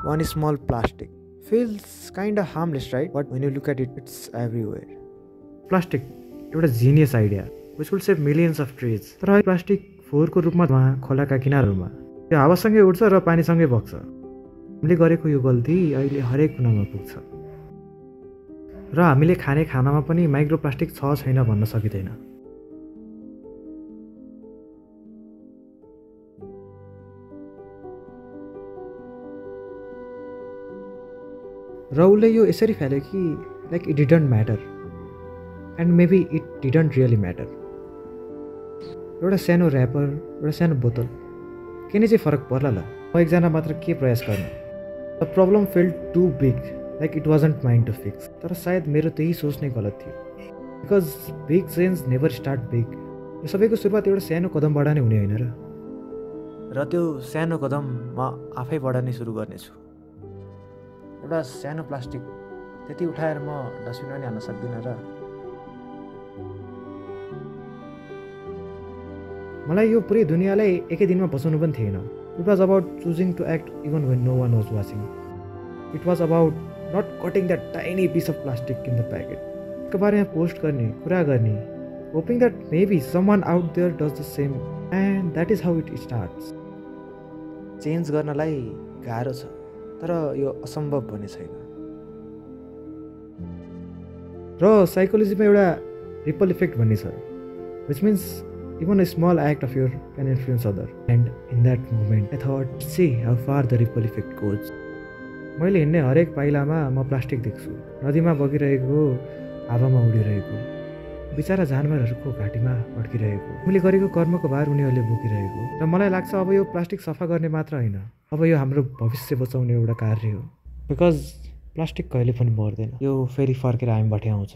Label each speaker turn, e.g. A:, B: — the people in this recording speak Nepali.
A: one small plastic. Feels kinda harmless, right? But when you look at it, it's everywhere.
B: Plastic एउटा genius idea which will save millions of trees. तर प्लास्टिक फोहोरको रूपमा खोलाका किनारहरूमा त्यो हावासँगै उड्छ र पानीसँगै बग्छ। हामीले गरेको यो गल्ती अहिले हरेक कुनामा पुग्छ र हामीले खाने खानामा पनि माइक्रोप्लास्टिक छ छैन भन्न सकिँदैन। र उसले यो यसरी फ्याल्यो कि like it didn't matter and maybe it didn't really matter. एउटा सानो ऱ्यापर, एउटा सानो बोतल, के नै चाहिँ फरक पर्ला ल। म एकजना मात्र के प्रयास गर्नु। The problem felt too big, like it wasn't mind to fix. तर सायद मेरो त्यही सोच नै गलत थियो, because big change never start big. यो सबैको सुरुवात एउटा सानो कदमबाट नै हुने होइन
A: र त्यो सानो कदम म आफैबाट नै सुरु गर्नेछु। एउटा सानो प्लास्टिक त्यति उठाएर म डस्टबिनमा नि हाल्न सक्दिनँ र
B: मलाई यो पुरै दुनियाँलाई एकै दिनमा बचाउनु पनि थिएन। It was about choosing to act even when no one was watching. It was about not cutting that tiny piece of plastic in the packet. यसको बारेमा पोस्ट गर्ने, कुरा गर्ने, hoping that maybe someone out there does the same, and that is how it starts.
A: Change गर्नलाई गाह्रो छ, तर यो असम्भव भन्ने छैन।
B: र साइकोलोजीमा एउटा रिपल इफेक्ट भन्ने छ, which means even a small act of yours can influence other, and in that moment I thought, see how far the ripple effect goes. मैले हिँड्ने हरेक पाइलामा म प्लास्टिक देख्छु, नदीमा बगिरहेको, हावामा उडिरहेको, बिचारा जानवरहरूको घाँटीमा अड्किरहेको, मैले गरेको कर्मको भार उनीहरूले बोकिरहेको। र मलाई लाग्छ अब यो प्लास्टिक सफा गर्ने मात्र होइन, अब यो हाम्रो भविष्य बचाउने एउटा कार्य हो। बिकज प्लास्टिक कहिले पनि मर्दैन, यो फेरि फर्केर हामीबाट आउँछ।